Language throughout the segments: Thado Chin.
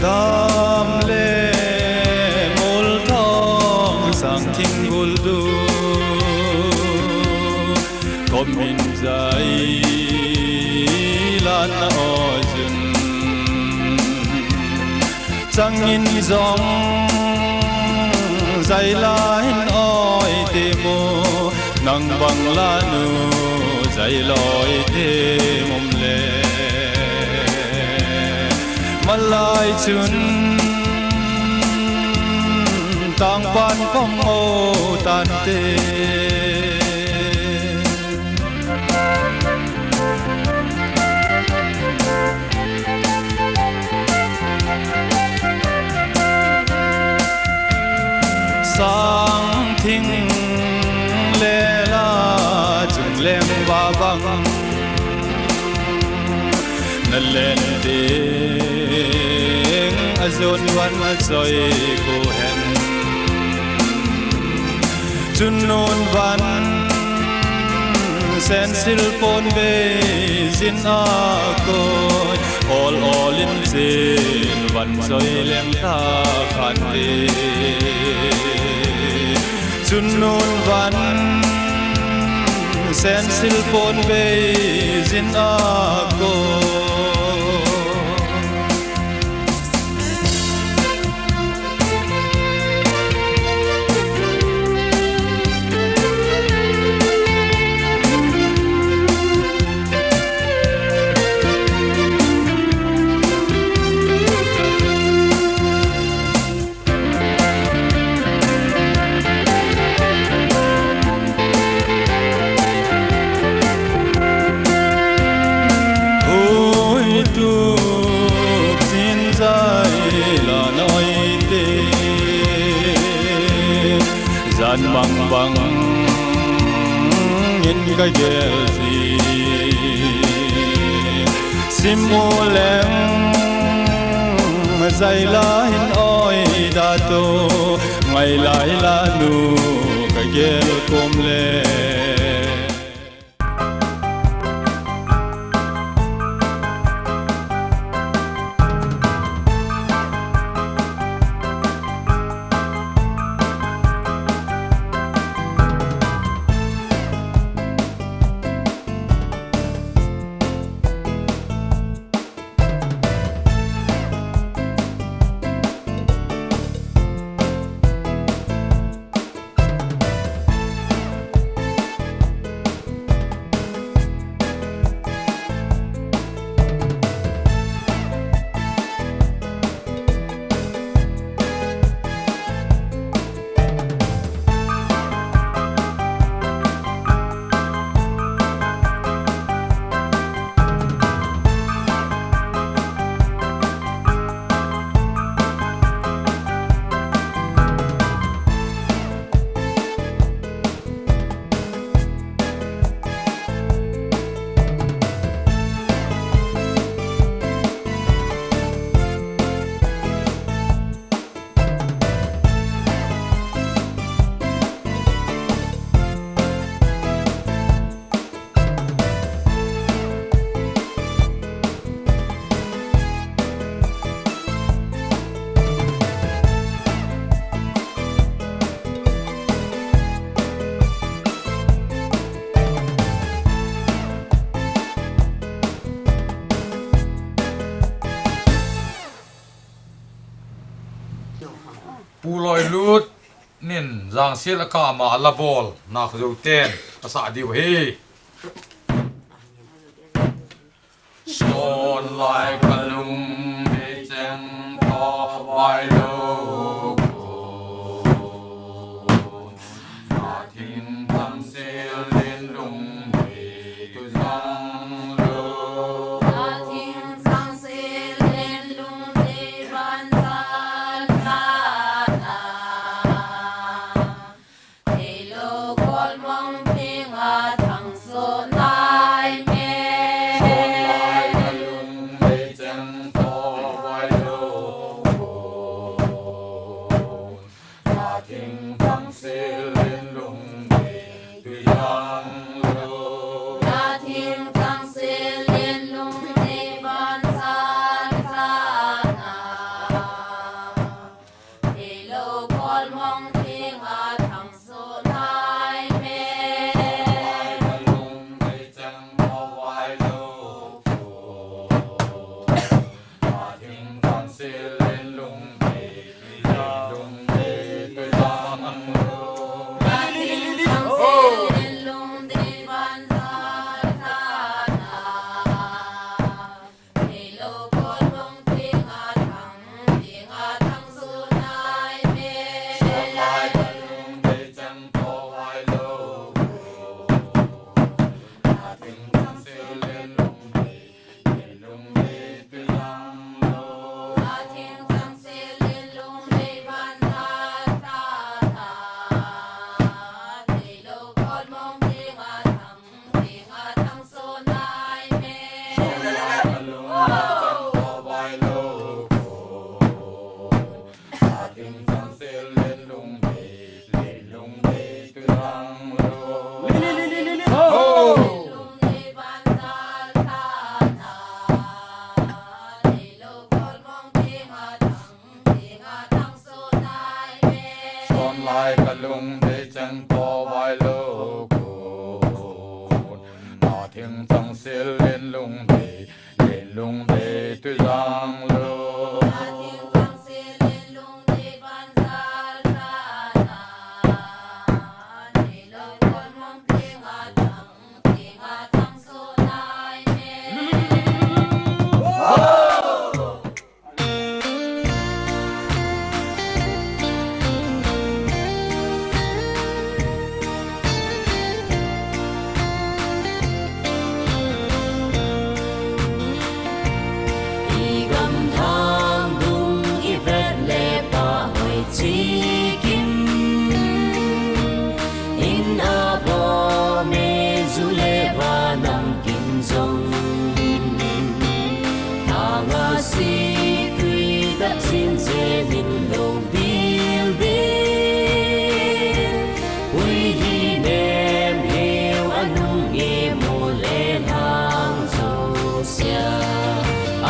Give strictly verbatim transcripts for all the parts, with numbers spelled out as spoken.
Dam le mol thong sang thing gul du, komin zai lan na oi jun. Changin zong zai lan oi te mu, nang bang la nu zai loi te mum le. Malai chun tangpan pom o tante. Sang thing le la chung leng va bang. Na len ding a zon van a choi ko hen. Chun nun van sen sil pon ve zin a koi. Ol ol in zin van choi leng ta khan ve. Chun nun van sen sil pon ve zin a ko. Hui tuk chin zai la noi te, zan mang bang in ka gel zi. Simu leng zai la hin oi da to, ngai lai la nu ka gel kom le. Pu Loilut nin jangsil a kama a la bol nak zo ten ka sa diu hi. Son lai ka lung hei cheng tho vai lo ko. Thing thang sil din lung hei tu zang lo. Thing thang sil din lung hei van sal ka na. Thei lo kol mong ting a thang so nai me. Son lai ka lung hei cheng tho vai lo ko. Thing thang sil din lung hei tu zang lo. Thing thang sil din lung hei van sal ka na. Lai kalung dei chang to vai lo ko. Na thing chang sil len lung dei, len lung dei tu jang lo. I gamthang dung i vet le pa hoi chikim. In a bo me zu le va nam kim zong. Thanga si tui dap sin se min lo bil bil. Ui hi nem heu a nung i mu le lang zo sia.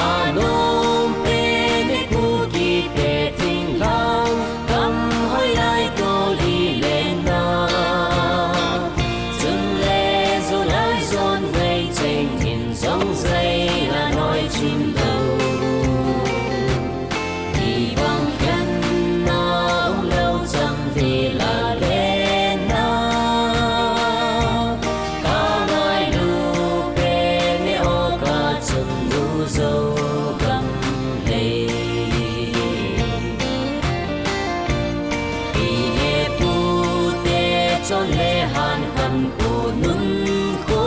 A nung pe ne ku ki te ting lang kam hoi lai to li le na. Chun le zu lai zon vei cheng in zong zei la noi chim lo. Kibang khen na um lo chang ve la le na. Ka ngai lu pe ne o ka chun lu zo gam lei. I e pu te chon le han khan ko nun ko.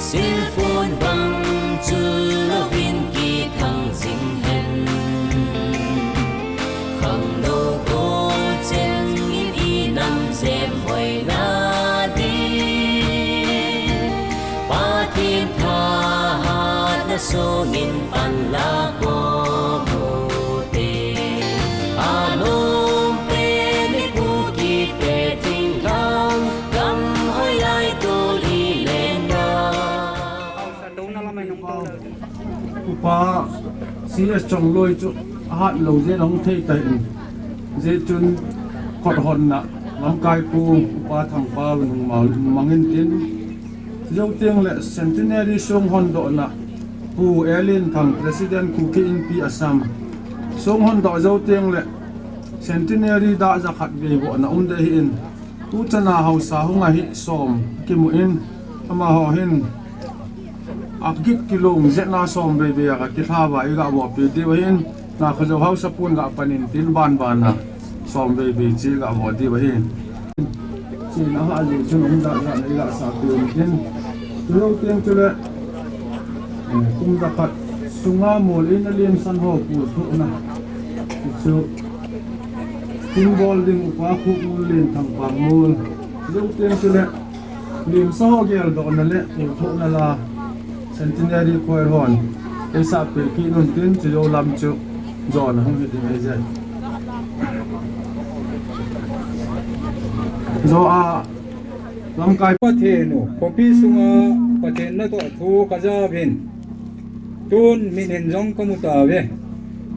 Silpun bang chu lovin ki thang zing hen. Khang lo gol chen in i nam zem hoi na di. Pathian thahat na sungin pan la ko mu te. A nom pe ni ku ki te ting lang kam hoi lai tu li le na. Upa C S Chongloi chu ahat lo jeh in ahung thei tai in. Jeh chun kot honna lamkai pu Upa Thangpao in hung mang in tin. Jou teng le Centenary song hondohna Pu Elin Thang President Kuki Inpi Assam. Song hondoh jou teng le Centenary dah jakhat vei vohna um ding ahi in. Tuchan a haosa hung ahi som kimu in, amaho hin agit kilung jeh in a som vei vei a ka kithlah uva i ga vohpi diu ahin, na Khajou haosa pun ga pan in tin ban ban a som vei vei chi ga voh diu ahin. Chi na ha ji chun um da da na i ga sa pi un tin. Tu lo teng chu le, eh, kum jakhat sunga mol in a lim san ho pu thu na. Chu Tin bol ding Upa Khupmul Lenthang Pangmul. Jou teng chu le, limsa ho geldohna le, pu thohna la, Centenary Choir hon. Eisa pe ki nun tin chu jou lam chu. Jona hung hi ding ei je. Jo a, lamkai. Pathen u, khopi sunga Pathen natoh thu ka jauvin. Tun min in jong ka mu tauve.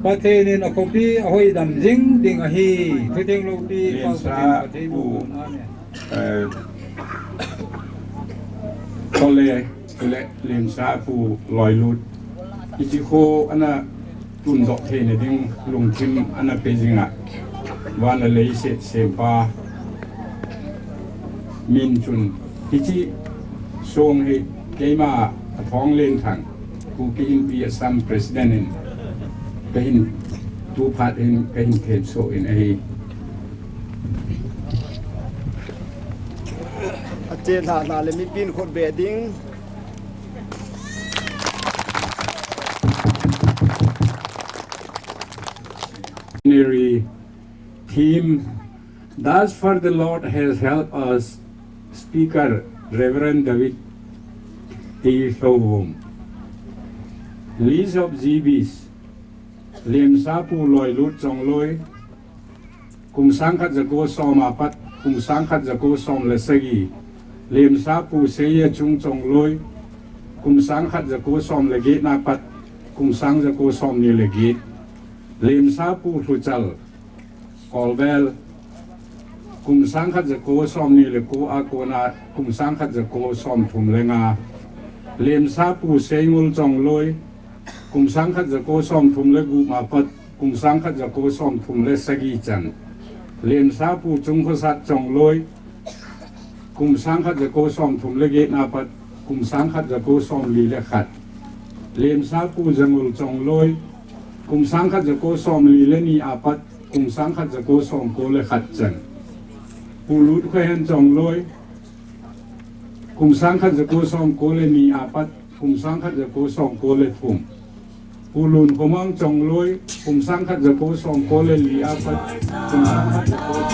Pathen in a khopi a hoidam jing ding ahi. Thutheng loupi Pau Pathen, Pathen u. Amen. Eh, Tole, Tole, Lemsa pu Loilut. Iti kho ana Tun dok theina ding lungthim ana pe jing a, van le leiset sempa min chun hiche song hi keima Athonglen Thang, Kuki Inpi Assam President in kahin, tu phat hin kahin themsoh in ahi. Ache lha lha le mipin khut beh ding. Theme, Thus far the Lord has helped us, speaker Reverend David T. Lhouvum. List of G Bs, Lemsa Pu Loilut Chongloi, kum sangkhat jako som apat kum sangkhat jako som le sagi. Lemsa Pu Seiyachung Chongloi, kum sangkhat jako som le get na pat kum sang jako som ni le get. Lemsa Pu Lhuchal Kolvel, kum sangkhat jako som ni le ko a kona kum sangkhat jako som thum le nga. Lemsa Pu Seingul Chongloi, kum sangkhat jako som thum le gup apat kum sangkhat jako som thum le sagi chan. Lemsa Pu Chungkhosat Chongloi, kum sangkhat jako som thum le get na pat kum sangkhat jako som li le khat. Lemsa Pu Jangul Chongloi, kum sangkhat jako som li le ni apat kum sangkhat jako som ko le khat chan. Pu Lutkhohen Chongloi, kum sangkhat jako som ko le ni apat kum sangkhat jako som ko le thum. Pu Lunkhomang Chongloi, kum sangkhat jako som ko le li apat kum sangkhat jako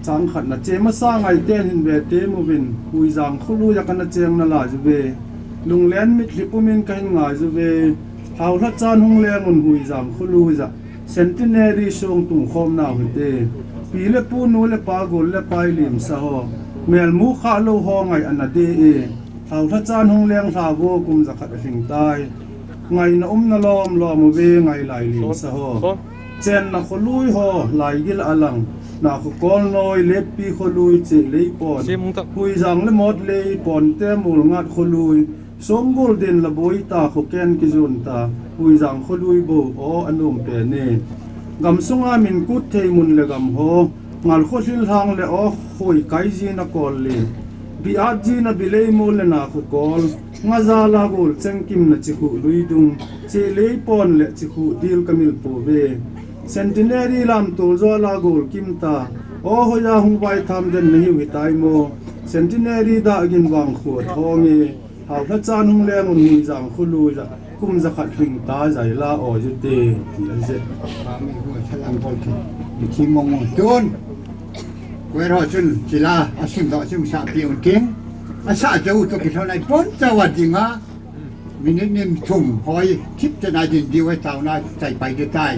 Chang khat na che masa ngai ten hin ve te muvin, Huijang khului a kana cheng na lai uve. Lunglen mitlhi pumin kahin ngai uve. Hau lha chan hung leng un Huijang khului a. Centenary sung tung khom nau hite. Pi le pu nu le pa gol le pai lim sa ho. Mel mu kha lo ho ngai ana de e. Hau lha chan hung leng hla vo kum za khat a hling tai. Ngai na um na lom lom uve ngai lai lim sa ho. Chen na khului ho lai gil a lang. Na khu kol noi le pi khului che lei pon. Huijang le mot lei pon te mul ngat khului. Songul din la boi ta khu ken ki zun ta. Huijang khului bo o anum pe ne. Gam sunga min kut thei mun le gam ho. Ngal khu hlil hang le o khoi kai ji na kol le. Bi at ji na bi lei mul le na khu kol. Nga za la gol cheng kim na chi khu lui dung. Che lei pon le chi khu dil ka mil po ve. Centenary lam tul zo la gol kim ta. O hoya hung vai tham den na hiu hi tai mo. Centenary da gin vang khu thong e. Hau lha chan hung leng un Huijang khului a. Kum za khat hling ta zai la o ju te. Ti a je. Ba mi hu sa lang bol ki. Ki mong mong tun. Kwe ro chun chila a sim do sim sa pi un king. A sa jo to ki thon ai pon cha wa dinga. Minute nim thum hoi, thip te na din diu e tau na chai pai de tai.